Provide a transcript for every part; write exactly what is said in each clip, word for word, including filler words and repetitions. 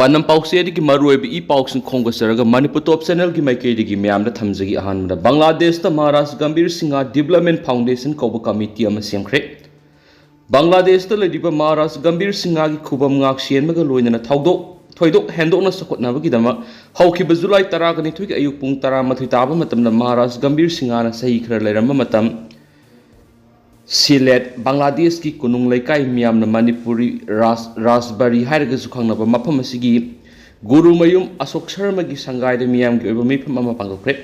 ꯄꯥꯟꯗꯝ ꯄꯥꯎꯆꯦꯗꯒꯤ ꯃꯔꯨꯑꯣꯏꯕ ꯏ ꯄꯥꯎꯁꯤꯡ ꯈꯣꯝꯒꯠꯆꯔꯒ ꯃꯅꯤꯄꯨꯔ ꯇꯣꯞ ꯆꯦꯅꯦꯜꯒꯤ ꯃꯥꯏꯀꯩꯗꯒꯤ ꯃꯌꯥꯝꯗ ꯊꯝꯖꯒꯦ꯫ ꯑꯍꯥꯟꯕꯗ, ꯕꯪꯒ꯭ꯂꯥꯗꯦꯁꯇ ꯃꯍꯥꯔꯥꯖ ꯒꯝꯚꯤꯔ ꯁꯤꯡꯍ ꯗꯤꯕꯂꯞꯃꯦꯟ ꯐꯥꯎꯟꯗꯦꯁꯟ ꯀꯧꯕ ꯀꯃꯤꯇꯤ ꯑꯃ ꯁꯦꯝꯈ꯭ꯔꯦ꯫ ꯕꯪꯒ꯭ꯂꯥꯗꯦꯁꯇ ꯂꯩꯔꯤꯕ ꯃꯍꯥꯔꯥꯖ ꯒꯝꯚꯤꯔ ꯁꯤꯡꯍꯒꯤ ꯈꯨꯕꯝ ꯉꯥꯛ ꯁꯦꯟꯕꯒ ꯂꯣꯏꯅꯅ ꯊꯧꯗꯣꯛ ꯊꯣꯏꯗꯣꯛ ꯍꯦꯟꯗꯣꯛꯅ ꯆꯥꯎꯈꯠꯅꯕꯒꯤꯗꯃꯛ ꯍꯧꯈꯤꯕ ꯖꯨꯂꯥꯏ ꯇꯔꯥꯒ ꯅꯤꯊꯣꯏꯒꯤ ꯑꯌꯨꯛ ꯄꯨꯡ ꯇꯔꯥꯃꯥꯊꯣꯏ ꯇꯥꯕ ꯃꯇꯝꯗ ꯃꯍꯥꯔꯥꯖ ꯒꯝꯚꯤꯔ ꯁꯤꯡꯍꯅ ꯆꯍꯤ ꯈꯔ ꯂꯩꯔꯝꯕ ꯃꯇꯝ ꯁꯤꯂꯦꯠ, ꯕꯪꯒ꯭ꯂꯥꯗꯦꯁꯀꯤ ꯀꯣꯅꯨꯡ ꯂꯩꯀꯥꯏ ꯃꯤꯌꯥꯝꯅ ꯃꯅꯤꯄꯨꯔꯤ ꯔꯥꯖ-, ꯔꯥꯖꯕꯥꯔꯤ ꯍꯥꯏꯔꯒꯁꯨ ꯈꯪꯅꯕ ꯃꯐꯝ ꯑꯁꯤꯒꯤ ꯒꯨꯔꯨꯃꯌꯨꯝ ꯑꯁꯣꯛ ꯁꯔꯃꯒꯤ ꯁꯪꯒꯥꯏꯗ ꯃꯤꯌꯥꯝꯒꯤ ꯑꯣꯏꯕ ꯃꯤꯐꯝ ꯑꯃ ꯄꯥꯡꯊꯣꯛꯈ꯭ꯔꯦ꯫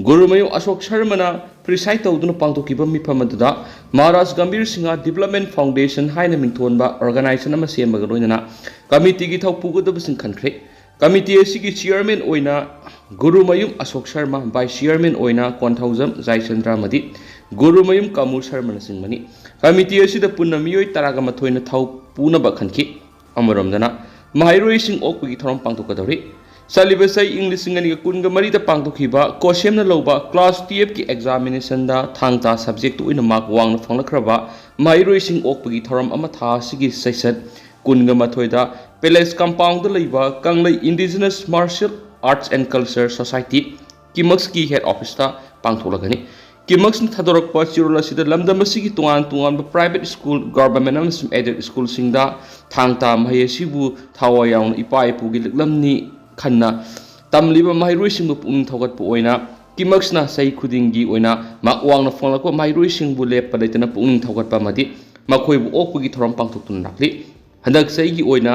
ꯒꯨꯔꯨꯃꯌꯨꯝ ꯑꯁꯣꯛ ꯁꯔꯃꯅ ꯄ꯭ꯔꯤꯁꯥꯏꯗ ꯇꯧꯗꯨꯅ ꯄꯥꯡꯊꯣꯛꯈꯤꯕ ꯃꯤꯐꯝ ꯑꯗꯨꯗ ꯃꯍꯥꯔꯥꯖ ꯒꯝꯚꯤꯔ ꯁꯤꯡꯍ ꯗꯤꯕꯂꯞꯃꯦꯟ ꯐꯥꯎꯟꯗꯦꯁꯟ ꯍꯥꯏꯅ ꯃꯤꯡꯊꯣꯟꯕ ꯑꯣꯔꯒꯅꯥꯏꯖꯦꯁꯟ ꯑꯃ ꯁꯦꯝꯕꯒ ꯂꯣꯏꯅꯅ ꯀꯃꯤꯇꯤꯒꯤ ꯊꯧ ꯄꯨꯒꯗꯕꯁꯤꯡ ꯈꯟꯈ꯭ꯔꯦ꯫ ꯀꯃꯤꯇꯤ ꯑꯁꯤꯒꯤ ꯆꯤꯌꯔꯃꯦꯟ ꯑꯣꯏꯅ ꯒꯨꯔꯨꯃꯌꯨꯝ ꯑꯁꯣꯛ ꯁꯔꯃ, ꯚꯥꯏꯁ ꯆꯤꯌꯔꯃꯦꯟ ꯑꯣꯏꯅ ꯀꯣꯟꯊꯧꯖꯝ ꯖꯥꯏꯆꯟꯗ꯭ꯔ ꯑꯃꯗꯤ ꯒꯨꯔꯨꯃꯌꯨꯝ ꯀꯃꯨ ꯁꯔꯃꯅꯆꯤꯡꯕꯅꯤ꯫ ꯀꯃꯤꯇꯤ ꯑꯁꯤꯗ ꯄꯨꯟꯅ ꯃꯤꯑꯣꯏ ꯇꯔꯥꯒ ꯃꯥꯊꯣꯏꯅ ꯊꯧ ꯄꯨꯅꯕ ꯈꯟꯈꯤ꯫ ꯑꯃꯔꯣꯝꯗꯅ, ꯃꯍꯩꯔꯣꯏꯁꯤꯡ ꯑꯣꯛꯄꯒꯤ ꯊꯧꯔꯝ ꯄꯥꯡꯊꯣꯛꯀꯗꯧꯔꯤ꯫ ꯆꯠꯂꯤꯕ ꯆꯍꯤ ꯏꯪ ꯂꯤꯁꯤꯡ ꯑꯅꯤꯒ ꯀꯨꯟꯒ ꯃꯔꯤꯗ ꯄꯥꯡꯊꯣꯛꯈꯤꯕ ꯀꯣꯁꯦꯝꯅ ꯂꯧꯕ ꯀ꯭ꯂꯥꯁ ꯇꯨꯌꯦꯜꯐꯀꯤ ꯑꯦꯛꯖꯥꯃꯤꯅꯦꯁꯟꯗ ꯊꯥꯡ ꯇꯥ ꯁꯕꯖꯦꯛꯇ ꯑꯣꯏꯅ ꯃꯥꯔꯛ ꯋꯥꯡꯅ ꯐꯪꯂꯛꯈ꯭ꯔꯕ ꯃꯍꯩꯔꯣꯏꯁꯤꯡ ꯑꯣꯛꯄꯒꯤ ꯊꯧꯔꯝ ꯑꯃ ꯊꯥ ꯑꯁꯤꯒꯤ ꯁꯦꯁꯟ ꯀꯨꯟꯒ ꯃꯥꯊꯣꯏꯗ ꯄꯦꯂꯦꯁ ꯀꯝꯄꯥꯎꯟꯗ ꯂꯩꯕ ꯀꯪꯂꯩ indigenous martial arts and culture society, ꯀꯤꯃꯛꯁꯀꯤ ꯍꯦꯗ ꯑꯣꯐꯤꯁꯇ ꯄꯥꯡꯊꯣꯛꯂꯒꯅꯤ꯫ ꯀꯤꯃꯛꯁꯅ ꯊꯥꯗꯣꯔꯛꯄ ꯆꯦꯔꯣꯜ ꯑꯁꯤꯗ ꯂꯝꯗꯝ ꯑꯁꯤꯒꯤ ꯇꯣꯉꯥꯟ ꯇꯣꯉꯥꯟꯕ ꯄ꯭ꯔꯥꯏꯚꯦꯠ ꯁ꯭ꯀꯨꯜ, ꯒꯚꯔꯟꯃꯦꯟꯠ ꯑꯃꯁꯨꯡ ꯑꯦꯗꯦꯗ ꯁ꯭ꯀꯨꯜꯁꯤꯡꯗ ꯊꯥꯡ ꯇꯥ ꯃꯍꯩ ꯑꯁꯤꯕꯨ ꯊꯋꯥꯏ ꯌꯥꯎꯅ ꯏꯄꯥ ꯏꯄꯨꯒꯤ ꯂꯤꯛꯂꯝꯅꯤ ꯈꯟꯅ ꯇꯝꯂꯤꯕ ꯃꯍꯩꯔꯣꯏꯁꯤꯡꯕꯨ ꯄꯨꯛꯅꯤꯡ ꯊꯧꯒꯠꯄ ꯑꯣꯏꯅ ꯀꯤꯃꯛꯁꯅ ꯆꯍꯤ ꯈꯨꯗꯤꯡꯒꯤ ꯑꯣꯏꯅ ꯃꯥꯔꯛ ꯋꯥꯡꯅ ꯐꯪꯂꯛꯄ ꯃꯍꯩꯔꯣꯏꯁꯤꯡꯕꯨ ꯂꯦꯞꯄ ꯂꯩꯇꯅ ꯄꯨꯛꯅꯤꯡ ꯊꯧꯒꯠꯄ ꯑꯃꯗꯤ ꯃꯈꯣꯏꯕꯨ ꯑꯣꯛꯄꯒꯤ ꯊꯧꯔꯝ ꯄꯥꯡꯊꯣꯛꯇꯨꯅ ꯂꯥꯛꯂꯤ꯫ ꯍꯟꯗꯛ ꯆꯍꯤꯒꯤ ꯑꯣꯏꯅ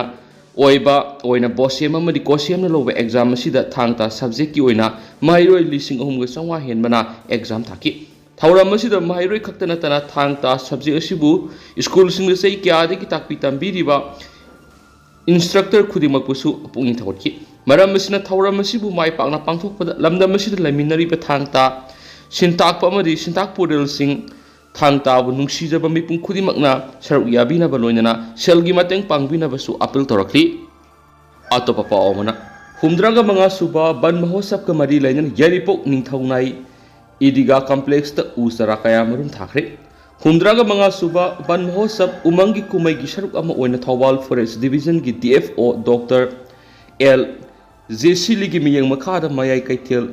ꯑꯣꯏꯕ ꯑꯣꯏꯅ ꯕꯣꯁꯦꯝ ꯑꯃꯗꯤ ꯀꯣꯁꯦꯝꯅ ꯂꯧꯕ ꯑꯦꯛꯖꯥꯝ ꯑꯁꯤꯗ ꯊꯥꯡ ꯇꯥ ꯁꯕꯖꯦꯛꯀꯤ ꯑꯣꯏꯅ ꯃꯍꯩꯔꯣꯏ ꯂꯤꯁꯤꯡ ꯑꯍꯨꯝꯒ ꯆꯥꯝꯃꯉꯥ ꯍꯦꯟꯕꯅ ꯑꯦꯛꯖꯥꯝ ꯊꯥꯈꯤ꯫ ꯊꯧꯔꯝ ꯑꯁꯤꯗ ꯃꯍꯩꯔꯣꯏ ꯈꯛꯇ ꯅꯠꯇꯅ ꯊꯥꯡ ꯇꯥ ꯁꯕꯖꯦꯛ ꯑꯁꯤꯕꯨ ꯁ꯭ꯀꯨꯜꯁꯤꯡꯗ ꯆꯍꯤ ꯀꯌꯥꯗꯒꯤ ꯇꯥꯛꯄꯤ ꯇꯝꯕꯤꯔꯤꯕ ꯏꯟꯁꯇ꯭ꯔꯛꯇꯔ ꯈꯨꯗꯤꯡꯃꯛꯄꯨꯁꯨ ꯄꯨꯛꯅꯤꯡ ꯊꯧꯒꯠꯈꯤ꯫ ꯃꯔꯝ ꯑꯁꯤꯅ ꯊꯧꯔꯝ ꯑꯁꯤꯕꯨ ꯃꯥꯏ ꯄꯥꯛꯅ ꯄꯥꯡꯊꯣꯛꯄꯗ ꯂꯝꯗꯝ ꯑꯁꯤꯗ ꯂꯩꯃꯤꯟꯅꯔꯤꯕ ꯊꯥꯡ ꯇꯥ ꯁꯤꯟꯇꯥꯛꯄ ꯑꯃꯗꯤ ꯁꯤꯟꯇꯥꯛ ꯄꯨꯔꯦꯜꯁꯤꯡ ꯊꯥꯡ ꯇꯥꯕꯨ ꯅꯨꯡꯁꯤꯖꯕ ꯃꯤꯄꯨꯝ ꯈꯨꯗꯤꯡꯃꯛꯅ ꯁꯔꯨꯛ ꯌꯥꯕꯤꯅꯕ ꯂꯣꯏꯅꯅ ꯁꯦꯜꯒꯤ ꯃꯇꯦꯡ ꯄꯥꯡꯕꯤꯅꯕꯁꯨ ꯑꯥꯄꯤꯜ ꯇꯧꯔꯛꯂꯤ꯫ ꯑꯇꯣꯞꯄ ꯄꯥꯎ ꯑꯃꯅ, ꯍꯨꯝꯗ꯭ꯔꯥꯒ ꯃꯉꯥ ꯁꯨꯕ ꯕꯟ ꯃꯍꯣꯠꯁꯕꯀ ꯃꯔꯤ ꯂꯩꯅꯅ ꯌꯥꯏꯔꯤꯄꯣꯛ ꯅꯤꯡꯊꯧꯅꯥꯏ ꯏꯗꯤꯒꯥ ꯀꯝꯄ꯭ꯂꯦꯛꯁꯇ ꯎ ꯆꯥꯔꯥ ꯀꯌꯥ ꯃꯔꯨꯝ ꯊꯥꯈ꯭ꯔꯦ꯫ ꯍꯨꯝꯗ꯭ꯔꯥꯒ ꯃꯉꯥ ꯁꯨꯕ ꯕꯟ ꯃꯍꯣꯠꯁꯕ ꯎꯃꯪꯒꯤ ꯀꯨꯝꯍꯩꯒꯤ ꯁꯔꯨꯛ ꯑꯃ ꯑꯣꯏꯅ ꯊꯧꯕꯥꯜ ꯐꯣꯔꯦꯁ ꯗꯤꯕꯤꯖꯟꯒꯤ D F O doctor L ꯖꯦꯁꯤꯂꯤꯒꯤ ꯃꯤꯠꯌꯦꯡ ꯃꯈꯥꯗ ꯃꯌꯥꯏ ꯀꯩꯊꯦꯜ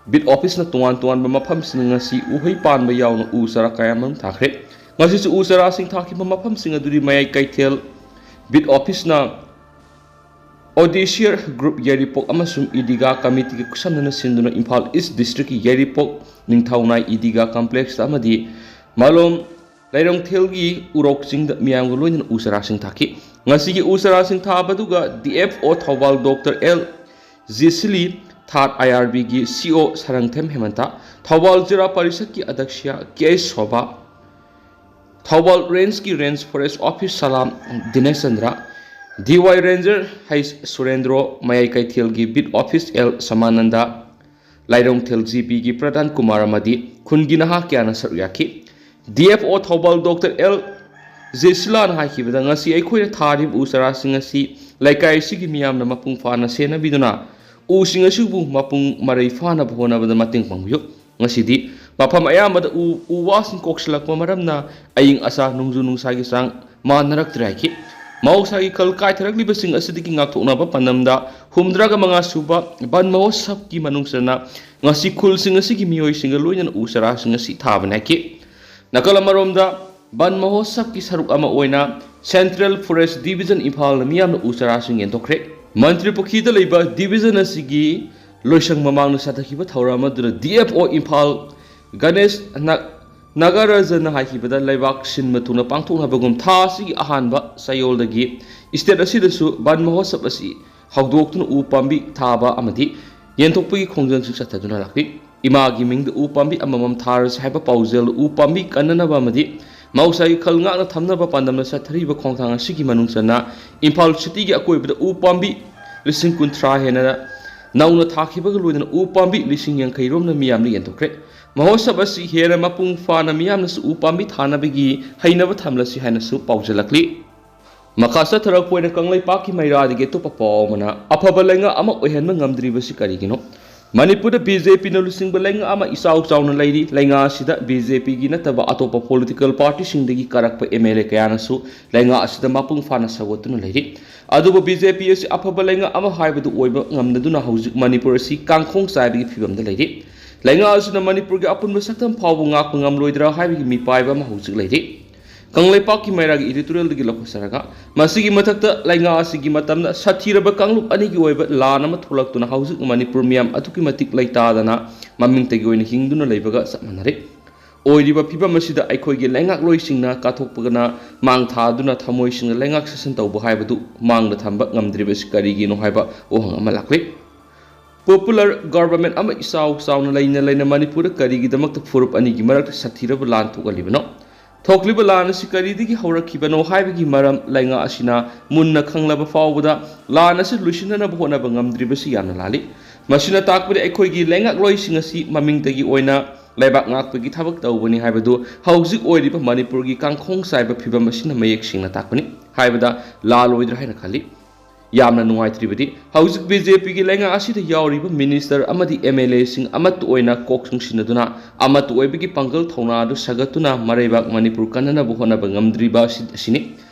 ꯕꯤꯠ ꯑꯣꯐꯤꯁꯅ ꯇꯣꯉꯥꯟ ꯇꯣꯉꯥꯟꯕ ꯃꯐꯝꯁꯤꯡ ꯉꯁꯤ ꯎꯍꯩ ꯄꯥꯟꯕ ꯌꯥꯎꯅ ꯎ ꯆꯥꯔꯥ ꯀꯌꯥ ꯃꯔꯨꯝ ꯊꯥꯈ꯭ꯔꯦ꯫ ꯉꯁꯤꯁꯨ ꯎ ꯆꯥꯔꯥꯁꯤꯡ ꯊꯥꯈꯤꯕ ꯃꯐꯝꯁꯤꯡ ꯑꯗꯨꯗꯤ ꯃꯌꯥꯏ ꯀꯩꯊꯦꯜ ꯕꯤꯠ ꯑꯣꯐꯤꯁꯅ ꯑꯣꯗꯤꯁꯤꯌꯔ ꯒ꯭ꯔꯨꯞ ꯌꯥꯏꯔꯤꯄꯣꯛ ꯑꯃꯁꯨꯡ ꯏꯗꯤꯒꯥ ꯀꯃꯤꯇꯤꯒ ꯈꯨꯠꯁꯝꯅꯅ ꯁꯤꯟꯗꯨꯅ ꯏꯝꯐꯥꯜ ꯏꯁ ꯗꯤꯁꯇ꯭ꯔꯤꯛꯀꯤ ꯌꯥꯏꯔꯤꯄꯣꯛ ꯅꯤꯡꯊꯧꯅꯥꯏ ꯏꯗꯤꯒꯥ ꯀꯝꯄ꯭ꯂꯦꯛꯁꯇ ꯑꯃꯗꯤ ꯃꯥꯂꯣꯝ ꯂꯩꯔꯣꯡꯊꯦꯜꯒꯤ ꯎꯔꯣꯛ ꯆꯤꯡꯗ ꯃꯤꯌꯥꯝꯒ ꯂꯣꯏꯅꯅ ꯎ ꯆꯥꯔꯥꯁꯤꯡ ꯊꯥꯈꯤ꯫ ꯉꯁꯤꯒꯤ ꯎ ꯆꯥꯔꯥꯁꯤꯡ ꯊꯥꯕꯗꯨꯒ D F O Thoubal doctor L Jesily, ꯊꯥꯔꯠ I R B C O Sarangthem Hemant, Thoubal zila ꯄꯔꯤꯁꯠꯀꯤ ꯑꯗꯛꯁꯤꯌꯥ ꯀꯦ ꯑꯩꯆ ꯁꯣꯚꯥ, ꯊꯧꯕꯥꯜ ꯔꯦꯟꯖꯀꯤ range forest office Salam Dinesh Chandra, D Y ranger H Surendro, ꯃꯌꯥꯏ ꯀꯩꯊꯦꯜꯒꯤ ꯕꯤꯠ ꯑꯣꯐꯤꯁ ꯑꯦꯜ ꯁꯃꯥꯅꯟꯗ, ꯂꯥꯏꯔꯣꯡꯊꯦꯜ ꯖꯤ ꯄꯤꯒꯤ ꯄ꯭ꯔꯙꯥꯟ ꯀꯨꯃꯥꯔ ꯑꯃꯗꯤ ꯈꯨꯟꯒꯤ ꯅꯍꯥ ꯀꯌꯥꯅ ꯁꯔꯨꯛ ꯌꯥꯈꯤ꯫ D F O Thoubal doctor L ꯖꯦꯁꯤꯂꯥꯅ ꯍꯥꯏꯈꯤꯕꯗ, ꯉꯁꯤ ꯑꯩꯈꯣꯏꯅ ꯊꯥꯔꯤꯕ ꯎ ꯆꯥꯔꯥꯁꯤꯡ ꯑꯁꯤ ꯂꯩꯀꯥꯏ ꯑꯁꯤꯒꯤ ꯃꯤꯌꯥꯝꯅ ꯃꯄꯨꯡ ꯐꯥꯅ ꯁꯦꯟꯅꯕꯤꯗꯨꯅ ꯎꯁꯤꯡ ꯑꯁꯤꯕꯨ ꯃꯄꯨꯡ ꯃꯔꯩ ꯐꯥꯅꯕ ꯍꯣꯠꯅꯕꯗ ꯃꯇꯦꯡ ꯄꯥꯡꯕꯤꯌꯨ꯫ ꯉꯁꯤꯗꯤ ꯃꯐꯝ ꯑꯌꯥꯝꯕꯗ ꯎ, ꯎ ꯋꯥꯁꯤꯡ ꯀꯣꯛꯁꯤꯜꯂꯛꯄ ꯃꯔꯝꯅ ꯑꯏꯪ ꯑꯁꯥ, ꯅꯣꯡꯖꯨ ꯅꯨꯡꯁꯥꯒꯤ ꯆꯥꯡ ꯃꯥꯟꯅꯔꯛꯇ꯭ꯔꯦ ꯍꯥꯏꯈꯤ꯫ ꯃꯍꯧꯁꯥꯒꯤ ꯈꯜ ꯀꯥꯏꯊꯔꯛꯂꯤꯕꯁꯤꯡ ꯑꯁꯤꯗꯒꯤ ꯉꯥꯛꯊꯣꯛꯅꯕ ꯄꯥꯟꯗꯝꯗ ꯍꯨꯝꯗ꯭ꯔꯥꯒ ꯃꯉꯥ ꯁꯨꯕ ꯕꯟ ꯃꯍꯣꯠꯁꯕꯀꯤ ꯃꯅꯨꯡ ꯆꯟꯅ ꯉꯁꯤ ꯈꯨꯜꯁꯤꯡ ꯑꯁꯤꯒꯤ ꯃꯤꯑꯣꯏꯁꯤꯡꯒ ꯂꯣꯏꯅꯅ ꯎ ꯆꯥꯔꯥꯁꯤꯡ ꯑꯁꯤ ꯊꯥꯕꯅꯤ ꯍꯥꯏꯈꯤ꯫ ꯅꯥꯀꯜ ꯑꯃꯔꯣꯝꯗ, ꯕꯟ ꯃꯍꯣꯠꯁꯕꯀꯤ ꯁꯔꯨꯛ ꯑꯃ ꯑꯣꯏꯅ ꯁꯦꯟꯇ꯭ꯔꯦꯜ ꯐꯣꯔꯦꯁ ꯗꯤꯕꯤꯖꯟ ꯏꯝꯐꯥꯜꯅ ꯃꯤꯌꯥꯝꯅ ꯎ ꯆꯥꯔꯥꯁꯤꯡ ꯌꯦꯟꯊꯣꯛꯈ꯭ꯔꯦ꯫ ꯃꯟꯇ꯭ꯔꯤ ꯄꯨꯈ꯭ꯔꯤꯗ ꯂꯩꯕ ꯗꯤꯕꯤꯖꯟ ꯑꯁꯤꯒꯤ ꯂꯣꯏꯁꯪ ꯃꯃꯥꯡꯗ ꯆꯠꯊꯈꯤꯕ ꯊꯧꯔꯝ ꯑꯗꯨꯗ ꯗꯤ ꯑꯦꯐ ꯑꯣ ꯏꯝꯐꯥꯜ ꯒꯅꯦꯁ ꯅꯥ-, ꯅꯥꯒꯥꯔꯥꯖꯟꯅ ꯍꯥꯏꯈꯤꯕꯗ, ꯂꯩꯕꯥꯛ ꯁꯤꯟꯕ ꯊꯨꯡꯅ ꯄꯥꯡꯊꯣꯛꯅꯕꯒꯨꯝ ꯊꯥ ꯑꯁꯤꯒꯤ ꯑꯍꯥꯟꯕ ꯆꯌꯣꯜꯗꯒꯤ ꯁ꯭ꯇꯦꯠ ꯑꯁꯤꯗꯁꯨ ꯕꯟ ꯃꯍꯣꯠꯁꯕ ꯑꯁꯤ ꯍꯧꯗꯣꯛꯇꯨꯅ ꯎ ꯄꯥꯝꯕꯤ ꯊꯥꯕ ꯑꯃꯗꯤ ꯌꯦꯟꯊꯣꯛꯄꯒꯤ ꯈꯣꯡꯖꯪꯁꯤꯡ ꯆꯠꯊꯗꯨꯅ ꯂꯥꯛꯂꯤ꯫ ꯏꯃꯥꯒꯤ ꯃꯤꯡꯗ ꯎ ꯄꯥꯝꯕꯤ ꯑꯃꯃꯝ ꯊꯥꯔꯁꯤ ꯍꯥꯏꯕ ꯄꯥꯎꯖꯦꯜ ꯎ ꯄꯥꯝꯕꯤ ꯀꯟꯅꯅꯕ ꯑꯃꯗꯤ ꯃꯍꯧꯁꯥꯒꯤ ꯈꯜ ꯉꯥꯛꯅ ꯊꯝꯅꯕ ꯄꯥꯟꯗꯝꯅ ꯆꯠꯊꯔꯤꯕ ꯈꯣꯡꯊꯥꯡ ꯑꯁꯤꯒꯤ ꯃꯅꯨꯡ ꯆꯟꯅ ꯏꯝꯐꯥꯜ ꯁꯤꯇꯤꯒꯤ ꯑꯀꯣꯏꯕꯗ ꯎ ꯄꯥꯝꯕꯤ ꯂꯤꯁꯤꯡ ꯀꯨꯟꯊ꯭ꯔꯥ ꯍꯦꯟꯅ ꯅꯧꯅ ꯊꯥꯈꯤꯕꯒ ꯂꯣꯏꯅꯅ ꯎ ꯄꯥꯝꯕꯤ ꯂꯤꯁꯤꯡ ꯌꯥꯡꯈꯩ ꯔꯣꯝꯅ ꯃꯤꯌꯥꯝꯗ ꯌꯦꯟꯊꯣꯛꯈ꯭ꯔꯦ꯫ ꯃꯍꯣꯠꯁꯕ ꯑꯁꯤ ꯍꯦꯟꯅ ꯃꯄꯨꯡ ꯐꯥꯅ ꯃꯤꯌꯥꯝꯅꯁꯨ ꯎ ꯄꯥꯝꯕꯤ ꯊꯥꯅꯕꯒꯤ ꯍꯩꯅꯕ ꯊꯝꯂꯁꯤ ꯍꯥꯏꯅꯁꯨ ꯄꯥꯎꯖꯦꯜꯂꯛꯂꯤ꯫ ꯃꯈꯥ ꯆꯠꯊꯔꯛꯄ ꯑꯣꯏꯅ ꯀꯪꯂꯩꯄꯥꯛꯀꯤ ꯃꯩꯔꯥꯗꯒꯤ ꯑꯇꯣꯞꯄ ꯄꯥꯎ ꯑꯃꯅ, ꯑꯐꯕ ꯂꯩꯉꯥꯛ ꯑꯃ ꯑꯣꯏꯍꯟꯕ ꯉꯝꯗ꯭ꯔꯤꯕꯁꯤ ꯀꯔꯤꯒꯤꯅꯣ? ꯃꯅꯤꯄꯨꯔꯗ ꯕꯤ ꯖꯦ ꯄꯤꯅ ꯂꯨꯆꯤꯡꯕ ꯂꯩꯉꯥꯛ ꯑꯃ ꯏꯆꯥꯎ ꯆꯥꯎꯅ ꯂꯩꯔꯤ꯫ ꯂꯩꯉꯥꯛ ꯑꯁꯤꯗ ꯕꯤ ꯖꯦ ꯄꯤꯒꯤ ꯅꯠꯇꯕ ꯑꯇꯣꯞꯄ ꯄꯣꯂꯤꯇꯤꯀꯦꯜ ꯄꯥꯔꯇꯤꯁꯤꯡꯗꯒꯤ ꯀꯥꯔꯛꯄ ꯑꯦꯝ ꯑꯦꯜ ꯑꯦ ꯀꯌꯥꯅꯁꯨ ꯂꯩꯉꯥꯛ ꯑꯁꯤꯗ ꯃꯄꯨꯡ ꯐꯥꯅ ꯁꯧꯒꯠꯇꯨꯅ ꯂꯩꯔꯤ꯫ ꯑꯗꯨꯕꯨ ꯕꯤ ꯖꯦ ꯄꯤ ꯑꯁꯤ ꯑꯐꯕ ꯂꯩꯉꯥꯛ ꯑꯃ ꯍꯥꯏꯕꯗꯨ ꯑꯣꯏꯕ ꯉꯝꯗꯗꯨꯅ ꯍꯧꯖꯤꯛ ꯃꯅꯤꯄꯨꯔ ꯑꯁꯤ ꯀꯥꯡꯈꯣꯡ ꯆꯥꯏꯕꯒꯤ ꯐꯤꯕꯝꯗ ꯂꯩꯔꯤ꯫ ꯂꯩꯉꯥꯛ ꯑꯁꯤꯅ ꯃꯅꯤꯄꯨꯔꯒꯤ ꯑꯄꯨꯟꯕ ꯁꯛꯇꯝ ꯐꯥꯎꯕ ꯉꯥꯛꯄ ꯉꯝꯂꯣꯏꯗ꯭ꯔꯥ ꯍꯥꯏꯕꯒꯤ ꯃꯤꯄꯥꯏꯕ ꯑꯃ ꯍꯧꯖꯤꯛ ꯂꯩꯔꯤ꯫ ꯀꯪꯂꯩꯄꯥꯛꯀꯤ ꯃꯩꯔꯥꯒꯤ editorialꯗꯒꯤ ꯂꯧꯈꯠꯆꯔꯒ, ꯃꯁꯤꯒꯤ ꯃꯊꯛꯇ ꯂꯩꯉꯥꯛ ꯑꯁꯤꯒꯤ ꯃꯇꯝꯗ ꯁꯥꯊꯤꯔꯕ ꯀꯥꯡꯂꯨꯞ ꯑꯅꯤꯒꯤ ꯑꯣꯏꯕ ꯂꯥꯟ ꯑꯃ ꯊꯣꯛꯂꯛꯇꯨꯅ ꯍꯧꯖꯤꯛ ꯃꯅꯤꯄꯨꯔ ꯃꯤꯌꯥꯝ ꯑꯗꯨꯛꯀꯤ ꯃꯇꯤꯛ ꯂꯩꯇꯥꯗꯅ ꯃꯃꯤꯡꯇꯒꯤ ꯑꯣꯏꯅ ꯍꯤꯡꯗꯨꯅ ꯂꯩꯕꯒ ꯆꯞ ꯃꯥꯟꯅꯔꯦ꯫ ꯑꯣꯏꯔꯤꯕ ꯐꯤꯕꯝ ꯑꯁꯤꯗ ꯑꯩꯈꯣꯏꯒꯤ ꯂꯩꯉꯥꯛꯂꯣꯏꯁꯤꯡꯅ ꯀꯠꯊꯣꯛꯄꯅ ꯃꯥꯡ ꯊꯥꯗꯨꯅ ꯊꯃꯣꯏ ꯁꯦꯡꯅ ꯂꯩꯉꯥꯛ ꯁꯥꯁꯟ ꯇꯧꯕ ꯍꯥꯏꯕꯗꯨ ꯃꯥꯡꯗ ꯊꯝꯕ ꯉꯝꯗ꯭ꯔꯤꯕꯁꯤ ꯀꯔꯤꯒꯤꯅꯣ ꯍꯥꯏꯕ ꯋꯥꯍꯪ ꯑꯃ ꯂꯥꯛꯂꯤ꯫ Popular government ꯑꯃ ꯏꯆꯥꯎ ꯆꯥꯎꯅ ꯂꯩꯅ ꯂꯩꯅ ꯃꯅꯤꯄꯨꯔꯗ ꯀꯔꯤꯒꯤꯗꯃꯛꯇ ꯐꯨꯔꯨꯞ ꯑꯅꯤꯒꯤ ꯃꯔꯛꯇ ꯁꯥꯊꯤꯔꯕ ꯂꯥꯟ ꯊꯣꯛꯍꯜꯂꯤꯕꯅꯣ? ꯊꯣꯛꯂꯤꯕ ꯂꯥꯟ ꯑꯁꯤ ꯀꯔꯤꯗꯒꯤ ꯍꯧꯔꯛꯈꯤꯕꯅꯣ ꯍꯥꯏꯕꯒꯤ ꯃꯔꯝ ꯂꯩꯉꯥꯛ ꯑꯁꯤꯅ ꯃꯨꯟꯅ ꯈꯪꯂꯕ ꯐꯥꯎꯕꯗ ꯂꯥꯟ ꯑꯁꯤ ꯂꯣꯏꯁꯤꯟꯅꯅꯕ ꯍꯣꯠꯅꯕ ꯉꯝꯗ꯭ꯔꯤꯕꯁꯤ ꯌꯥꯝꯅ ꯂꯥꯜꯂꯤ꯫ ꯃꯁꯤꯅ ꯇꯥꯛꯄꯗꯤ ꯑꯩꯈꯣꯏꯒꯤ ꯂꯩꯉꯥꯛꯂꯣꯏꯁꯤꯡ ꯑꯁꯤ ꯃꯃꯤꯡꯇꯒꯤ ꯑꯣꯏꯅ ꯂꯩꯕꯥꯛ ꯉꯥꯛꯄꯒꯤ ꯊꯕꯛ ꯇꯧꯕꯅꯤ ꯍꯥꯏꯕꯗꯨ ꯍꯧꯖꯤꯛ ꯑꯣꯏꯔꯤꯕ ꯃꯅꯤꯄꯨꯔꯒꯤ ꯀꯥꯡꯈꯣꯡ ꯆꯥꯏꯕ ꯐꯤꯕꯝ ꯑꯁꯤꯅ ꯃꯌꯦꯛ ꯁꯦꯡꯅ ꯇꯥꯛꯄꯅꯤ ꯍꯥꯏꯕꯗ ꯂꯥꯜꯂꯣꯏꯗ꯭ꯔꯥ ꯍꯥꯏꯅ ꯈꯜꯂꯤ꯫ ꯌꯥꯝꯅ ꯅꯨꯡꯉꯥꯏꯇ꯭ꯔꯤꯕꯗꯤ, ꯍꯧꯖꯤꯛ ꯕꯤ ꯖꯦ ꯄꯤꯒꯤ ꯂꯩꯉꯥꯛ ꯑꯁꯤꯗ ꯌꯥꯎꯔꯤꯕ minister ꯑꯃꯗꯤ M L Aꯁꯤꯡ ꯑꯃꯠꯇ ꯑꯣꯏꯅ ꯀꯣꯛ ꯆꯨꯡꯁꯤꯟꯅꯗꯨꯅ, ꯑꯃꯠꯇ ꯑꯣꯏꯕꯒꯤ ꯄꯥꯡꯒꯜ ꯊꯧꯅꯥ ꯑꯗꯨ ꯁꯥꯒꯠꯇꯨꯅ ꯃꯔꯩꯕꯥꯛ ꯃꯅꯤꯄꯨꯔ ꯀꯟꯅꯅꯕ ꯍꯣꯠꯅꯕ ꯉꯝꯗ꯭ꯔꯤꯕ ꯑꯁꯤ-, ꯑꯁꯤꯅꯤ꯫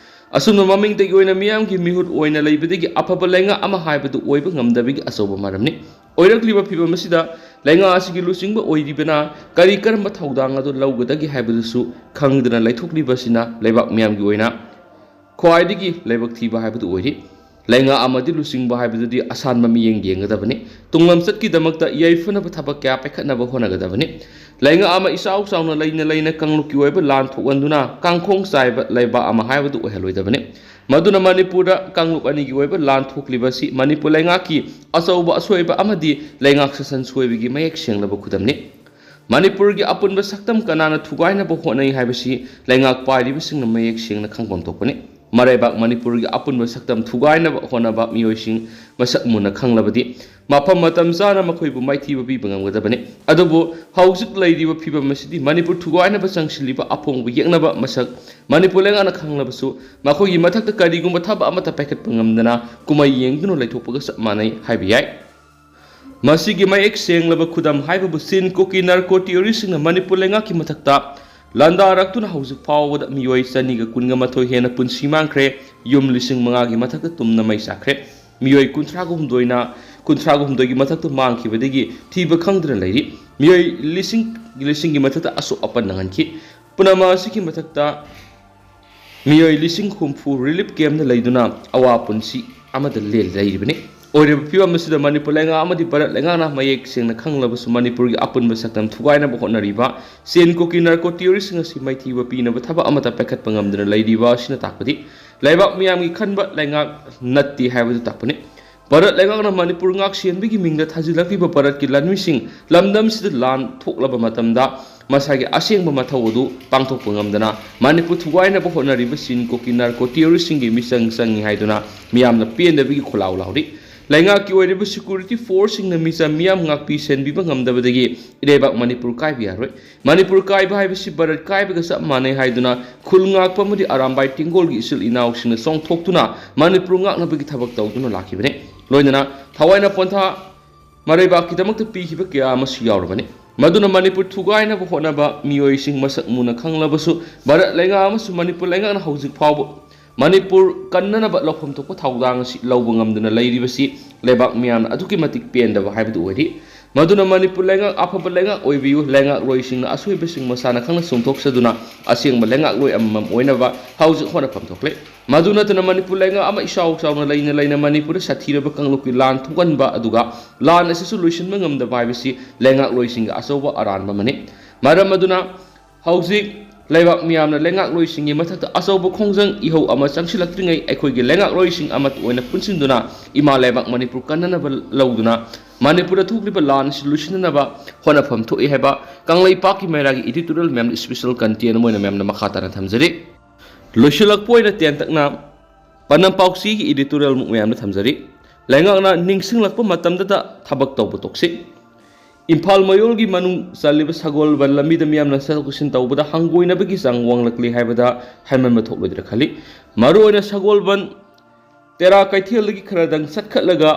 ꯑꯁꯨꯝꯅ ꯃꯃꯤꯡꯗꯒꯤ ꯑꯣꯏꯅ ꯃꯤꯌꯥꯝꯒꯤ ꯃꯤꯍꯨꯠ ꯑꯣꯏꯅ ꯂꯩꯕꯗꯒꯤ ꯑꯐꯕ ꯂꯩꯉꯥꯛ ꯑꯃ ꯍꯥꯏꯕꯗꯨ ꯑꯣꯏꯕ ꯉꯝꯗꯕꯒꯤ ꯑꯆꯧꯕ ꯃꯔꯝꯅꯤ꯫ ꯑꯣꯏꯔꯛꯂꯤꯕ ꯐꯤꯕꯝ ꯑꯁꯤꯗ ꯂꯩꯉꯥꯛ ꯑꯁꯤꯒꯤ ꯂꯨꯆꯤꯡꯕ ꯑꯣꯏꯔꯤꯕꯅ ꯀꯔꯤ ꯀꯔꯝꯕ ꯊꯧꯗꯥꯡ ꯑꯗꯨ ꯂꯧꯒꯗꯒꯦ ꯍꯥꯏꯕꯗꯨꯁꯨ ꯈꯪꯗꯅ ꯂꯩꯊꯣꯛꯂꯤꯕ ꯑꯁꯤꯅ ꯂꯩꯕꯥꯛ ꯃꯤꯌꯥꯝꯒꯤ ꯑꯣꯏꯅ ꯈ꯭ꯋꯥꯏꯗꯒꯤ ꯂꯥꯏꯕꯛ ꯊꯤꯕ ꯍꯥꯏꯕꯗꯨ ꯑꯣꯏꯔꯤ꯫ ꯂꯩꯉꯥꯛ ꯑꯃꯗꯤ ꯂꯨꯆꯤꯡꯕ ꯍꯥꯏꯕꯗꯨꯗꯤ ꯑꯁꯥꯟꯕ ꯃꯤꯠꯌꯦꯡ ꯌꯦꯡꯒꯗꯕꯅꯤ꯫ ꯇꯨꯡꯂꯝꯆꯠꯀꯤꯗꯃꯛꯇ ꯌꯥꯏꯐꯅꯕ ꯊꯕꯛ ꯀꯌꯥ ꯄꯥꯏꯈꯠꯅꯕ ꯍꯣꯠꯅꯒꯗꯕꯅꯤ꯫ ꯂꯩꯉꯥꯛ ꯑꯃ ꯏꯆꯥꯎ ꯆꯥꯎꯅ ꯂꯩꯅ ꯂꯩꯅ ꯀꯥꯡꯂꯨꯞꯀꯤ ꯑꯣꯏꯕ ꯂꯥꯟ ꯊꯣꯛꯍꯟꯗꯨꯅ ꯀꯥꯡꯈꯣꯡ ꯆꯥꯏꯕ ꯂꯩꯕꯥꯛ ꯑꯃ ꯍꯥꯏꯕꯗꯨ ꯑꯣꯏꯍꯜꯂꯣꯏꯗꯕꯅꯤ꯫ ꯃꯗꯨꯅ ꯃꯅꯤꯄꯨꯔꯗ ꯀꯥꯡꯂꯨꯞ ꯑꯅꯤꯒꯤ ꯑꯣꯏꯕ ꯂꯥꯟ ꯊꯣꯛꯂꯤꯕ ꯑꯁꯤ ꯃꯅꯤꯄꯨꯔ ꯂꯩꯉꯥꯛꯀꯤ ꯑꯆꯧꯕ ꯑꯁꯣꯏꯕ ꯑꯃꯗꯤ ꯂꯩꯉꯥꯛ ꯁꯥꯁꯟ ꯁꯣꯏꯕꯒꯤ ꯃꯌꯦꯛ ꯁꯦꯡꯂꯕ ꯈꯨꯗꯝꯅꯤ꯫ ꯃꯅꯤꯄꯨꯔꯒꯤ ꯑꯄꯨꯟꯕ ꯁꯛꯇꯝ ꯀꯅꯥꯅ ꯊꯨꯒꯥꯏꯅꯕ ꯍꯣꯠꯅꯩ ꯍꯥꯏꯕꯁꯤ ꯂꯩꯉꯥꯛ ꯄꯥꯏꯔꯤꯕꯁꯤꯡꯅ ꯃꯌꯦꯛ ꯁꯦꯡꯅ ꯈꯪꯐꯝ ꯊꯣꯛꯄꯅꯤ꯫ ꯃꯔꯩꯕꯥꯛ ꯃꯅꯤꯄꯨꯔꯒꯤ ꯑꯄꯨꯟꯕ ꯁꯛꯇꯝ ꯊꯨꯒꯥꯏꯅꯕ ꯍꯣꯠꯅꯕ ꯃꯤꯑꯣꯏꯁꯤꯡ ꯃꯁꯛ ꯃꯨꯟꯅ ꯈꯪꯂꯕꯗꯤ ꯃꯐꯝ ꯃꯇꯝ ꯆꯥꯅ ꯃꯈꯣꯏꯕꯨ ꯃꯥꯏꯊꯤꯕ ꯄꯤꯕ ꯉꯝꯒꯗꯕꯅꯤ꯫ ꯑꯗꯨꯕꯨ ꯍꯧꯖꯤꯛ ꯂꯩꯔꯤꯕ ꯐꯤꯕꯝ ꯑꯁꯤꯗꯤ ꯃꯅꯤꯄꯨꯔ ꯊꯨꯒꯥꯏꯅꯕ ꯆꯪꯁꯤꯜꯂꯤꯕ ꯑꯄꯣꯡꯕ ꯌꯦꯛꯅꯕ ꯃꯁꯛ ꯃꯅꯤꯄꯨꯔ ꯂꯩꯉꯥꯛꯅ ꯈꯪꯂꯕꯁꯨ ꯃꯈꯣꯏꯒꯤ ꯃꯊꯛꯇ ꯀꯔꯤꯒꯨꯝꯕ ꯊꯕꯛ ꯑꯃꯠꯇ ꯄꯥꯏꯈꯠꯄ ꯉꯝꯗꯅ ꯀꯨꯝꯍꯩ ꯌꯦꯡꯗꯨꯅ ꯂꯩꯊꯣꯛꯄꯒ ꯆꯞ ꯃꯥꯟꯅꯩ ꯍꯥꯏꯕ ꯌꯥꯏ꯫ ꯃꯁꯤꯒꯤ ꯃꯌꯦꯛ ꯁꯦꯡꯂꯕ ꯈꯨꯗꯝ ꯍꯥꯏꯕꯕꯨ ꯆꯤꯟ ꯀꯨꯀꯤ narco terroristꯁꯤꯡꯅ ꯃꯅꯤꯄꯨꯔ ꯂꯩꯉꯥꯛꯀꯤ ꯃꯊꯛꯇ ꯂꯥꯟꯗꯥꯔꯛꯇꯨꯅ ꯍꯧꯖꯤꯛ ꯐꯥꯎꯕꯗ ꯃꯤꯑꯣꯏ ꯆꯅꯤꯒ ꯀꯨꯟꯒ ꯃꯥꯊꯣꯏ ꯍꯦꯟꯅ ꯄꯨꯟꯁꯤ ꯃꯥꯡꯈ꯭ꯔꯦ꯫ ꯌꯨꯝ ꯂꯤꯁꯤꯡ ꯃꯉꯥꯒꯤ ꯃꯊꯛꯇ ꯇꯨꯝꯅ ꯃꯩ ꯆꯥꯛꯈ꯭ꯔꯦ꯫ ꯃꯤꯑꯣꯏ ꯀꯨꯟꯊ꯭ꯔꯥꯒ ꯍꯨꯝꯗꯣꯏꯅ, ꯀꯨꯟꯊ꯭ꯔꯥꯒ ꯍꯨꯝꯗꯣꯏꯒꯤ ꯃꯊꯛꯇ ꯃꯥꯡꯈꯤꯕꯗꯒꯤ ꯊꯤꯕ ꯈꯪꯗꯅ ꯂꯩꯔꯤ꯫ ꯃꯤꯑꯣꯏ ꯂꯤꯁꯤꯡ, ꯂꯤꯁꯤꯡꯒꯤ ꯃꯊꯛꯇ ꯑꯁꯣꯛ ꯑꯄꯟ ꯅꯪꯍꯟꯈꯤ꯫ ꯄꯨꯝꯅꯃꯛ ꯑꯁꯤꯒꯤ ꯃꯊꯛꯇ ꯃꯤꯑꯣꯏ ꯂꯤꯁꯤꯡ ꯍꯨꯝꯐꯨ relief camp ꯇ ꯂꯩꯗꯨꯅ ꯑꯋꯥ ꯄꯨꯟꯁꯤ ꯑꯃꯗ ꯂꯦꯜ ꯂꯩꯔꯤꯕꯅꯤ꯫ ꯑꯣꯏꯔꯤꯕ ꯐꯤꯕꯝ ꯑꯁꯤꯗ ꯃꯅꯤꯄꯨꯔ ꯂꯩꯉꯥꯛ ꯑꯃꯗꯤ ꯚꯥꯔꯠ ꯂꯩꯉꯥꯛꯅ ꯃꯌꯦꯛ ꯁꯦꯡꯅ ꯈꯪꯂꯕꯁꯨ ꯃꯅꯤꯄꯨꯔꯒꯤ ꯑꯄꯨꯟꯕ ꯁꯛꯇꯝ ꯊꯨꯒꯥꯏꯅꯕ ꯍꯣꯠꯅꯔꯤꯕ ꯁꯦꯟ ꯀꯣꯀꯤ narco terrorist ꯁꯤꯡ ꯑꯁꯤ ꯃꯥꯏꯊꯤꯕ ꯄꯤꯅꯕ ꯊꯕꯛ ꯑꯃꯠꯇ ꯄꯥꯏꯈꯠꯄ ꯉꯝꯗꯅ ꯂꯩꯔꯤꯕ ꯑꯁꯤꯅ ꯇꯥꯛꯄꯗꯤ ꯂꯩꯕꯥꯛ ꯃꯤꯌꯥꯝꯒꯤ ꯈꯟꯕ ꯂꯩꯉꯥꯛ ꯅꯠꯇꯦ ꯍꯥꯏꯕꯗꯨ ꯇꯥꯛꯄꯅꯤ꯫ ꯚꯥꯔꯠ ꯂꯩꯉꯥꯛꯅ ꯃꯅꯤꯄꯨꯔ ꯉꯥꯛ ꯁꯦꯟꯕꯒꯤ ꯃꯤꯡꯗ ꯊꯥꯖꯤꯜꯂꯛꯂꯤꯕ ꯚꯥꯔꯠꯀꯤ ꯂꯥꯟꯃꯤꯁꯤꯡ ꯂꯝꯗꯝꯁꯤꯗ ꯂꯥꯟ ꯊꯣꯛꯂꯕ ꯃꯇꯝꯗ ꯃꯁꯥꯒꯤ ꯑꯁꯦꯡꯕ ꯃꯊꯧ ꯑꯗꯨ ꯄꯥꯡꯊꯣꯛꯄ ꯉꯝꯗꯅ ꯃꯅꯤꯄꯨꯔ ꯊꯨꯒꯥꯏꯅꯕ ꯍꯣꯠꯅꯔꯤꯕ ꯁꯦꯟ ꯀꯣꯀꯤ narco terrorist ꯁꯤꯡꯒꯤ ꯃꯤꯆꯪ ꯆꯪꯏ ꯍꯥꯏꯗꯨꯅ ꯃꯤꯌꯥꯝꯅ ꯄꯦꯟꯗꯕꯒꯤ ꯈꯣꯜꯂꯥꯎ ꯂꯥꯎꯔꯤ꯫ ꯂꯩꯉꯥꯛꯀꯤ ꯑꯣꯏꯔꯤꯕ security force ꯁꯤꯡꯅ ꯃꯤꯆꯝ ꯃꯤꯌꯥꯝ ꯉꯥꯛꯄꯤ ꯁꯦꯟꯕꯤꯕ ꯉꯝꯗꯕꯗꯒꯤ ꯏꯔꯩꯕꯥꯛ ꯃꯅꯤꯄꯨꯔ ꯀꯥꯏꯕ ꯌꯥꯔꯣꯏ꯫ ꯃꯅꯤꯄꯨꯔ ꯀꯥꯏꯕ ꯍꯥꯏꯕꯁꯤ ꯚꯥꯔꯠ ꯀꯥꯏꯕꯒ ꯆꯞ ꯃꯥꯟꯅꯩ ꯍꯥꯏꯗꯨꯅ ꯈꯨꯜ ꯉꯥꯛꯄ ꯑꯃꯗꯤ ꯑꯔꯥꯝꯕꯥꯏ ꯇꯦꯡꯒꯣꯜꯒꯤ ꯏꯆꯤꯜ ꯏꯅꯥꯎꯁꯤꯡꯅ ꯆꯣꯡꯊꯣꯛꯇꯨꯅ ꯃꯅꯤꯄꯨꯔ ꯉꯥꯛꯅꯕꯒꯤ ꯊꯕꯛ ꯇꯧꯗꯨꯅ ꯂꯥꯛꯈꯤꯕꯅꯤ꯫ ꯂꯣꯏꯅꯅ ꯊꯋꯥꯏꯅ ꯄꯣꯟꯊꯥ ꯃꯔꯩꯕꯥꯛꯀꯤꯗꯃꯛꯇ ꯄꯤꯈꯤꯕ ꯀꯌꯥ ꯑꯃꯁꯨ ꯌꯥꯎꯔꯕꯅꯤ꯫ ꯃꯗꯨꯅ ꯃꯅꯤꯄꯨꯔ ꯊꯨꯒꯥꯏꯅꯕ ꯍꯣꯠꯅꯕ ꯃꯤꯑꯣꯏꯁꯤꯡ ꯃꯁꯛ ꯃꯨꯟꯅ ꯈꯪꯂꯕꯁꯨ ꯚꯥꯔꯠ ꯂꯩꯉꯥꯛ ꯑꯃꯁꯨꯡ ꯃꯅꯤꯄꯨꯔ ꯂꯩꯉꯥꯛꯅ ꯍꯧꯖꯤꯛ ꯐꯥꯎꯕ ꯃꯅꯤꯄꯨꯔ ꯀꯟꯅꯅꯕ ꯂꯧꯐꯝ ꯊꯣꯛꯄ ꯊꯧꯗꯥꯡ ꯑꯁꯤ ꯂꯧꯕ ꯉꯝꯗꯅ ꯂꯩꯔꯤꯕꯁꯤ ꯂꯩꯕꯥꯛ ꯃꯤꯌꯥꯝꯅ ꯑꯗꯨꯛꯀꯤ ꯃꯇꯤꯛ ꯄꯦꯟꯗꯕ ꯍꯥꯏꯕꯗꯨ ꯑꯣꯏꯔꯤ꯫ ꯃꯗꯨꯅ ꯃꯅꯤꯄꯨꯔ ꯂꯩꯉꯥꯛ ꯑꯐꯕ ꯂꯩꯉꯥꯛ ꯑꯣꯏꯕꯤꯌꯨ, ꯂꯩꯉꯥꯛꯂꯣꯏꯁꯤꯡꯅ ꯑꯁꯣꯏꯕꯁꯤꯡ ꯃꯁꯥꯅ ꯈꯪꯅ ꯆꯨꯝꯊꯣꯛꯆꯗꯨꯅ ꯑꯁꯦꯡꯕ ꯂꯩꯉꯥꯛꯂꯣꯏ ꯑꯃꯃꯝ ꯑꯣꯏꯅꯕ ꯍꯧꯖꯤꯛ ꯍꯣꯠꯅꯐꯝ ꯊꯣꯛꯂꯦ꯫ ꯃꯗꯨ ꯅꯠꯇꯅ ꯃꯅꯤꯄꯨꯔ ꯂꯩꯉꯥꯛ ꯑꯃ ꯏꯆꯥꯎ ꯆꯥꯎꯅ ꯂꯩꯅ ꯂꯩꯅ ꯃꯅꯤꯄꯨꯔꯗ ꯁꯥꯊꯤꯔꯕ ꯀꯥꯡꯂꯨꯞꯀꯤ ꯂꯥꯟ ꯊꯣꯛꯍꯟꯕ ꯑꯗꯨꯒ ꯂꯥꯟ ꯑꯁꯤꯁꯨ ꯂꯣꯏꯁꯤꯟꯕ ꯉꯝꯗꯕ ꯍꯥꯏꯕꯁꯤ ꯂꯩꯉꯥꯛꯂꯣꯏꯁꯤꯡꯒꯤ ꯑꯆꯧꯕ ꯑꯔꯥꯟꯕ ꯑꯃꯅꯤ꯫ ꯃꯔꯝ ꯑꯗꯨꯅ ꯍꯧꯖꯤꯛ ꯂꯩꯕꯥꯛ ꯃꯤꯌꯥꯝꯅ ꯂꯩꯉꯥꯛꯂꯣꯏꯁꯤꯡꯒꯤ ꯃꯊꯛꯇ ꯑꯆꯧꯕ ꯈꯣꯡꯖꯪ ꯏꯍꯧ ꯑꯃ ꯆꯪꯁꯤꯜꯂꯛꯇ꯭ꯔꯤꯉꯩ ꯑꯩꯈꯣꯏꯒꯤ ꯂꯩꯉꯥꯛꯂꯣꯏꯁꯤꯡ ꯑꯃꯠꯇ ꯑꯣꯏꯅ ꯄꯨꯟꯁꯤꯟꯗꯨꯅ ꯏꯃꯥ ꯂꯩꯕꯥꯛ ꯃꯅꯤꯄꯨꯔ ꯀꯟꯅꯅꯕ ꯂꯧꯗꯨꯅ ꯃꯅꯤꯄꯨꯔꯗ ꯊꯣꯛꯂꯤꯕ ꯂꯥꯟ ꯑꯁꯤ ꯂꯣꯏꯁꯤꯟꯅꯅꯕ ꯍꯣꯠꯅꯐꯝ ꯊꯣꯛꯏ ꯍꯥꯏꯕ ꯀꯪꯂꯩꯄꯥꯛꯀꯤ ꯃꯩꯔꯥꯒꯤ editorial ꯃꯌꯥꯝꯗ special content ꯑꯃ ꯑꯣꯏꯅ ꯃꯌꯥꯝꯅ ꯃꯈꯥ ꯇꯥꯅ ꯊꯝꯖꯔꯤ꯫ ꯂꯣꯏꯁꯤꯜꯂꯛꯄ ꯑꯣꯏꯅ ꯇꯦꯟꯇꯛꯅ ꯄꯥꯎꯆꯦꯒꯤ editorial ꯃꯨꯛ ꯃꯌꯥꯝꯗ ꯊꯝꯖꯔꯤ꯫ ꯂꯩꯉꯥꯛꯅ ꯅꯤꯡꯁꯤꯡꯂꯛꯄ ꯃꯇꯝꯗꯇ ꯊꯕꯛ ꯇꯧꯕ ꯇꯣꯛꯁꯤ꯫ ꯏꯝꯐꯥꯜ ꯃꯌꯣꯜꯒꯤ ꯃꯅꯨꯡ ꯆꯜꯂꯤꯕ ꯁꯒꯣꯜꯕꯟ ꯂꯝꯕꯤꯗ ꯃꯤꯌꯥꯝꯅ ꯆꯠꯊꯣꯛ ꯆꯠꯁꯤꯟ ꯇꯧꯕꯗ ꯍꯪꯒꯣꯏꯅꯕꯒꯤ ꯆꯥꯡ ꯋꯥꯡꯂꯛꯂꯤ ꯍꯥꯏꯕꯗ ꯍꯥꯏꯃꯟꯕ ꯊꯣꯛꯂꯣꯏꯗ꯭ꯔꯥ ꯈꯜꯂꯤ꯫ ꯃꯔꯨꯑꯣꯏꯅ ꯁꯒꯣꯜꯕꯟ ꯇꯦꯔꯥ ꯀꯩꯊꯦꯜꯗꯒꯤ ꯈꯔꯗꯪ ꯆꯠꯈꯠꯂꯒ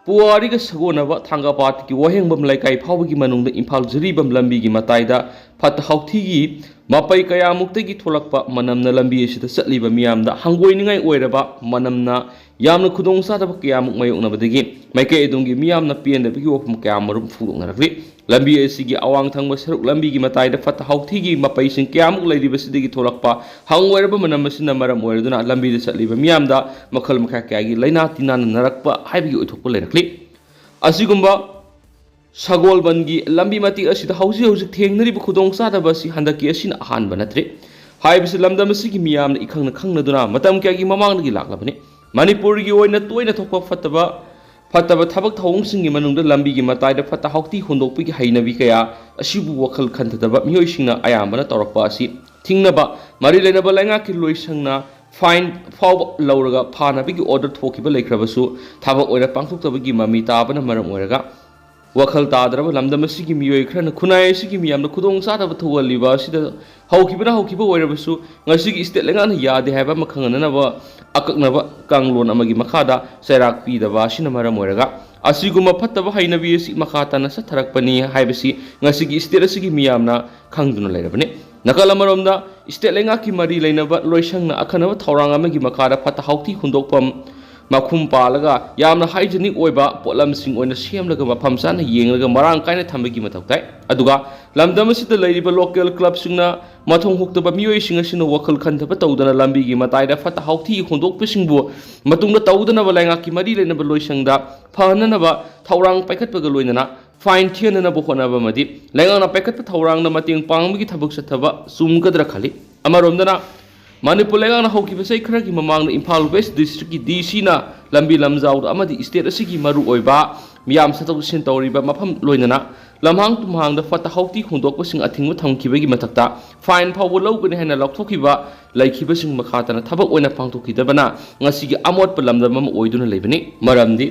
ꯄꯨꯋꯥꯔꯤꯒ ꯁꯥꯒꯣꯟꯅꯕ ꯊꯥꯡꯒꯥꯄꯥꯠꯀꯤ ꯋꯥꯍꯦꯡꯕꯝ ꯂꯩꯀꯥꯏ ꯐꯥꯎꯕꯒꯤ ꯃꯅꯨꯡꯗ ꯏꯝꯐꯥꯜ ꯖꯤꯔꯤꯕꯥꯝ ꯂꯝꯕꯤꯒꯤ ꯃꯇꯥꯏꯗ ꯐꯠꯇ ꯍꯥꯎꯊꯤꯒꯤ ꯃꯄꯩ ꯀꯌꯥꯃꯨꯛꯇꯒꯤ ꯊꯣꯛꯂꯛꯄ ꯃꯅꯝꯅ ꯂꯝꯕꯤ ꯑꯁꯤꯗ ꯆꯠꯂꯤꯕ ꯃꯤꯌꯥꯝꯗ ꯍꯪꯒꯣꯏꯅꯤꯡꯉꯥꯏ ꯑꯣꯏꯔꯕ ꯃꯅꯝꯅ ꯌꯥꯝꯅ ꯈꯨꯗꯣꯡ ꯆꯥꯗꯕ ꯀꯌꯥꯃꯨꯛ ꯃꯥꯌꯣꯛꯅꯕꯗꯒꯤ ꯃꯥꯏꯀꯩ ꯑꯗꯣꯝꯒꯤ ꯃꯤꯌꯥꯝꯅ ꯄꯦꯟꯗꯕꯒꯤ ꯋꯥꯐꯝ ꯀꯌꯥꯃꯔꯨꯝ ꯐꯣꯡꯗꯣꯛꯅꯔꯛꯂꯤ꯫ ꯂꯝꯕꯤ ꯑꯁꯤꯒꯤ ꯑꯋꯥꯡ ꯊꯪꯕ ꯁꯔꯨꯛ ꯂꯝꯕꯤꯒꯤ ꯃꯇꯥꯏꯗ ꯐꯠꯇ ꯍꯥꯎꯊꯤꯒꯤ ꯃꯄꯩꯁꯤꯡ ꯀꯌꯥꯃꯨꯛ ꯂꯩꯔꯤꯕꯁꯤꯗꯒꯤ ꯊꯣꯛꯂꯛꯄ ꯍꯪꯒꯣꯏꯔꯕ ꯃꯅꯝ ꯑꯁꯤꯅ ꯃꯔꯝ ꯑꯣꯏꯔꯗꯨꯅ ꯂꯝꯕꯤꯗ ꯆꯠꯂꯤꯕ ꯃꯤꯌꯥꯝꯗ ꯃꯈꯜ ꯃꯈꯥ ꯀꯌꯥꯒꯤ ꯂꯥꯏꯅꯥ ꯇꯤꯟꯅꯥꯅ ꯅꯥꯔꯛꯄ ꯍꯥꯏꯕꯒꯤ ꯑꯣꯏꯊꯣꯛꯄ ꯂꯩꯔꯛꯂꯤ꯫ ꯑꯁꯤꯒꯨꯝꯕ ꯁꯒꯣꯜꯕꯟꯒꯤ ꯂꯝꯕꯤ ꯃꯇꯦꯛ ꯑꯁꯤꯗ ꯍꯧꯖꯤꯛ ꯍꯧꯖꯤꯛ ꯊꯦꯡꯅꯔꯤꯕ ꯈꯨꯗꯣꯡꯆꯥꯗꯕ ꯑꯁꯤ ꯍꯟꯗꯛꯀꯤ ꯑꯁꯤꯅ ꯑꯍꯥꯟꯕ ꯅꯠꯇ꯭ꯔꯦ꯫ ꯍꯥꯏꯕꯁꯤ ꯂꯝꯗꯝ ꯑꯁꯤꯒꯤ ꯃꯤꯌꯥꯝꯅ ꯏꯈꯪꯅ ꯈꯪꯅꯗꯨꯅ ꯃꯇꯝ ꯀꯌꯥꯒꯤ ꯃꯃꯥꯡꯗꯒꯤ ꯂꯥꯛꯂꯕꯅꯤ꯫ ꯃꯅꯤꯄꯨꯔꯒꯤ ꯑꯣꯏꯅ ꯇꯣꯏꯅ ꯊꯣꯛꯄ ꯐꯠꯇꯕ ꯐꯠꯇꯕ ꯊꯕꯛ ꯊꯧꯑꯣꯡꯁꯤꯡꯒꯤ ꯃꯅꯨꯡꯗ ꯂꯝꯕꯤꯒꯤ ꯃꯇꯥꯏꯗ ꯐꯠꯇ ꯍꯥꯎꯊꯤ ꯍꯨꯟꯗꯣꯛꯄꯒꯤ ꯍꯩꯅꯕꯤ ꯀꯌꯥ ꯑꯁꯤꯕꯨ ꯋꯥꯈꯜ ꯈꯟꯊꯗꯕ ꯃꯤꯑꯣꯏꯁꯤꯡꯅ ꯑꯌꯥꯝꯕꯅ ꯇꯧꯔꯛꯄ ꯑꯁꯤ ꯊꯤꯡꯅꯕ ꯃꯔꯤ ꯂꯩꯅꯕ ꯂꯩꯉꯥꯛꯀꯤ ꯂꯣꯏꯁꯪꯅ ꯐꯥꯏꯟ ꯐꯥꯎꯕ ꯂꯧꯔꯒ ꯐꯥꯅꯕꯒꯤ ꯑꯣꯔꯗꯔ ꯊꯣꯛꯈꯤꯕ ꯂꯩꯈ꯭ꯔꯕꯁꯨ ꯊꯕꯛ ꯑꯣꯏꯅ ꯄꯥꯡꯊꯣꯛꯇꯕꯒꯤ ꯃꯃꯤ ꯇꯥꯕꯅ ꯃꯔꯝ ꯑꯣꯏꯔꯒ ꯋꯥꯈꯜ ꯇꯥꯗ꯭ꯔꯕ ꯂꯝꯗꯝ ꯑꯁꯤꯒꯤ ꯃꯤꯑꯣꯏ ꯈꯔꯅ ꯈꯨꯟꯅꯥꯏ ꯑꯁꯤꯒꯤ ꯃꯤꯌꯥꯝꯗ ꯈꯨꯗꯣꯡ ꯆꯥꯗꯕ ꯊꯣꯛꯍꯜꯂꯤꯕ ꯑꯁꯤꯗ ꯍꯧꯈꯤꯕꯅ ꯍꯧꯈꯤꯕ ꯑꯣꯏꯔꯕꯁꯨ ꯉꯁꯤꯒꯤ ꯏꯁꯇꯦꯠ ꯂꯩꯉꯥꯛꯅ ꯌꯥꯗꯦ ꯍꯥꯏꯕ ꯑꯃ ꯈꯪꯍꯟꯅꯅꯕ ꯑꯀꯛꯅꯕ ꯀꯥꯡꯂꯣꯟ ꯑꯃꯒꯤ ꯃꯈꯥꯗ ꯆꯩꯔꯥꯛ ꯄꯤꯗꯕ ꯑꯁꯤꯅ ꯃꯔꯝ ꯑꯣꯏꯔꯒ ꯑꯁꯤꯒꯨꯝꯕ ꯐꯠꯇꯕ ꯍꯩꯅꯕꯤ ꯑꯁꯤ ꯃꯈꯥ ꯇꯥꯅ ꯆꯠꯊꯔꯛꯄꯅꯤ ꯍꯥꯏꯕꯁꯤ ꯉꯁꯤꯒꯤ ꯏꯁꯇꯦꯠ ꯑꯁꯤꯒꯤ ꯃꯤꯌꯥꯝꯅ ꯈꯪꯗꯨꯅ ꯂꯩꯔꯕꯅꯤ꯫ ꯅꯥꯀꯜ ꯑꯃꯔꯣꯝꯗ ꯏꯁꯇꯦꯠ ꯂꯩꯉꯥꯛꯀꯤ ꯃꯔꯤ ꯂꯩꯅꯕ ꯂꯣꯏꯁꯪꯅ ꯑꯈꯟꯅꯕ ꯊꯧꯔꯥꯡ ꯑꯃꯒꯤ ꯃꯈꯥꯗ ꯐꯠꯇ ꯍꯥꯎꯊꯤ ꯍꯨꯟꯗꯣꯛꯐꯝ ꯃꯈꯨꯝ ꯄꯥꯜꯂꯒ ꯌꯥꯝꯅ ꯍꯥꯏꯖꯅꯤꯛ ꯑꯣꯏꯕ ꯄꯣꯠꯂꯝꯁꯤꯡ ꯑꯣꯏꯅ ꯁꯦꯝꯂꯒ ꯃꯐꯝ ꯆꯥꯅ ꯌꯦꯡꯂꯒ ꯃꯔꯥꯡ ꯀꯥꯏꯅ ꯊꯝꯕꯒꯤ ꯃꯊꯧ ꯇꯥꯏ꯫ ꯑꯗꯨꯒ ꯂꯝꯗꯝ ꯑꯁꯤꯗ ꯂꯩꯔꯤꯕ ꯂꯣꯀꯦꯜ ꯀ꯭ꯂꯕꯁꯤꯡꯅ ꯃꯊꯣꯡ ꯍꯨꯛꯇꯕ ꯃꯤꯑꯣꯏꯁꯤꯡ ꯑꯁꯤꯅ ꯋꯥꯈꯜ ꯈꯟꯊꯕ ꯇꯧꯗꯅ ꯂꯝꯕꯤꯒꯤ ꯃꯇꯥꯏꯗ ꯐꯠꯇ ꯍꯥꯎꯊꯤ ꯍꯨꯟꯗꯣꯛꯄꯁꯤꯡꯕꯨ ꯃꯇꯨꯡꯗ ꯇꯧꯗꯅꯕ ꯂꯩꯉꯥꯛꯀꯤ ꯃꯔꯤ ꯂꯩꯅꯕ ꯂꯣꯏꯁꯪꯗ ꯐꯍꯟꯅꯅꯕ ꯊꯧꯔꯥꯡ ꯄꯥꯏꯈꯠꯄꯒ ꯂꯣꯏꯅꯅ ꯐꯥꯏꯟ ꯊꯤꯍꯟꯅꯅꯕ ꯍꯣꯠꯅꯕ ꯑꯃꯗꯤ ꯂꯩꯉꯥꯛꯅ ꯄꯥꯏꯈꯠꯄ ꯊꯧꯔꯥꯡꯗ ꯃꯇꯦꯡ ꯄꯥꯡꯕꯒꯤ ꯊꯕꯛ ꯆꯠꯊꯕ ꯆꯨꯝꯒꯗ꯭ꯔꯥ ꯈꯜꯂꯤ꯫ ꯑꯃꯔꯣꯝꯗꯅ ꯃꯅꯤꯄꯨꯔ ꯂꯩꯉꯥꯛꯅ ꯍꯧꯈꯤꯕ ꯆꯍꯤ ꯈꯔꯒꯤ ꯃꯃꯥꯡꯗ ꯏꯝꯐꯥꯜ ꯋꯦꯁ ꯗꯤꯁꯇ꯭ꯔꯤꯛꯀꯤ ꯗꯤ ꯁꯤꯅ ꯂꯝꯕꯤ ꯂꯝꯖꯥꯎꯗ ꯑꯃꯗꯤ ꯏꯁꯇꯦꯠ ꯑꯁꯤꯒꯤ ꯃꯔꯨꯑꯣꯏꯕ ꯃꯤꯌꯥꯝ ꯆꯠꯊꯣꯛ ꯆꯠꯁꯤꯟ ꯇꯧꯔꯤꯕ ꯃꯐꯝ ꯂꯣꯏꯅꯅ ꯂꯝꯍꯥꯡ ꯇꯨꯝꯍꯥꯡꯗ ꯐꯠꯇ ꯍꯥꯎꯊꯤ ꯍꯨꯟꯗꯣꯛꯄꯁꯤꯡ ꯑꯊꯤꯡꯕ ꯊꯝꯈꯤꯕꯒꯤ ꯃꯊꯛꯇ ꯐꯥꯏꯟ ꯐꯥꯎꯕ ꯂꯧꯒꯅꯤ ꯍꯥꯏꯅ ꯂꯥꯎꯊꯣꯛꯈꯤꯕ ꯂꯩꯈꯤꯕꯁꯤꯡ ꯃꯈꯥ ꯇꯥꯅ ꯊꯕꯛ ꯑꯣꯏꯅ ꯄꯥꯡꯊꯣꯛꯈꯤꯗꯕꯅ ꯉꯁꯤꯒꯤ ꯑꯃꯣꯠꯄ ꯂꯝꯗꯝ ꯑꯃ ꯑꯣꯏꯗꯨꯅ ꯂꯩꯕꯅꯤ꯫ ꯃꯔꯝꯗꯤ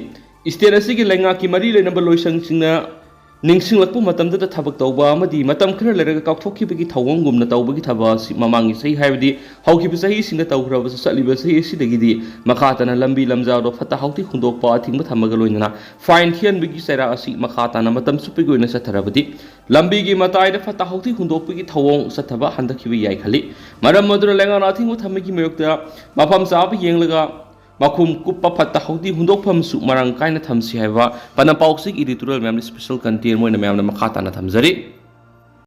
ꯏꯁꯇꯦꯠ ꯑꯁꯤꯒꯤ ꯂꯩꯉꯥꯛꯀꯤ ꯃꯔꯤ ꯂꯩꯅꯕ ꯂꯣꯏꯁꯪꯁꯤꯡꯅ ꯅꯤꯡꯁꯤꯡꯂꯛꯄ ꯃꯇꯝꯗꯗ ꯊꯕꯛ ꯇꯧꯕ ꯑꯃꯗꯤ ꯃꯇꯝ ꯈꯔ ꯂꯩꯔꯒ ꯀꯥꯎꯊꯣꯛꯈꯤꯕꯒꯤ ꯊꯧꯑꯣꯡꯒꯨꯝꯅ ꯇꯧꯕꯒꯤ ꯊꯕꯛ ꯑꯁꯤ ꯃꯃꯥꯡꯒꯤ ꯆꯍꯤ, ꯍꯥꯏꯕꯗꯤ ꯍꯧꯈꯤꯕ ꯆꯍꯤꯁꯤꯡꯗ ꯇꯧꯈ꯭ꯔꯕꯁꯨ, ꯆꯠꯂꯤꯕ ꯆꯍꯤ ꯑꯁꯤꯗꯒꯤꯗꯤ ꯃꯈꯥ ꯇꯥꯅ ꯂꯝꯕꯤ ꯂꯝꯖꯥꯎꯗ ꯐꯠꯇ ꯍꯥꯎꯗꯤ ꯍꯨꯟꯗꯣꯛꯄ ꯑꯊꯤꯡꯕ ꯊꯝꯕꯒ ꯂꯣꯏꯅꯅ fine ꯊꯤꯍꯟꯕꯒꯤ ꯆꯩꯔꯥꯛ ꯑꯁꯤ ꯃꯈꯥ ꯇꯥꯅ ꯃꯇꯝ ꯆꯨꯞꯄꯒꯤ ꯑꯣꯏꯅ ꯆꯠꯊꯔꯕꯗꯤ ꯂꯝꯕꯤꯒꯤ ꯃꯇꯥꯏꯗ ꯐꯠꯇ ꯍꯥꯎꯗꯤ ꯍꯨꯟꯗꯣꯛꯄꯒꯤ ꯊꯧꯑꯣꯡ ꯆꯠꯊꯕ ꯍꯟꯊꯈꯤꯕ ꯌꯥꯏ ꯈꯜꯂꯤ꯫ ꯃꯔꯝ ꯑꯗꯨꯅ ꯂꯩꯉꯥꯛꯅ ꯑꯊꯤꯡꯕ ꯊꯝꯕꯒꯤ ꯃꯥꯌꯣꯛꯇ ꯃꯐꯝ ꯆꯥꯕ ꯌꯦꯡꯂꯒ ꯃꯈꯨꯝ ꯀꯨꯞꯄ ꯐꯠꯇ ꯍꯥꯎꯗꯤ ꯍꯨꯟꯗꯣꯛꯐꯝꯁꯨ ꯃꯔꯥꯡ ꯀꯥꯏꯅ ꯊꯝꯁꯤ ꯍꯥꯏꯕ ꯄꯅꯝ ꯄꯥꯎꯆꯦꯒꯤ editorial ꯃꯌꯥꯝꯗ special content ꯑꯣꯏꯅ ꯃꯌꯥꯝꯅ ꯃꯈꯥ ꯇꯥꯅ ꯊꯝꯖꯔꯤ꯫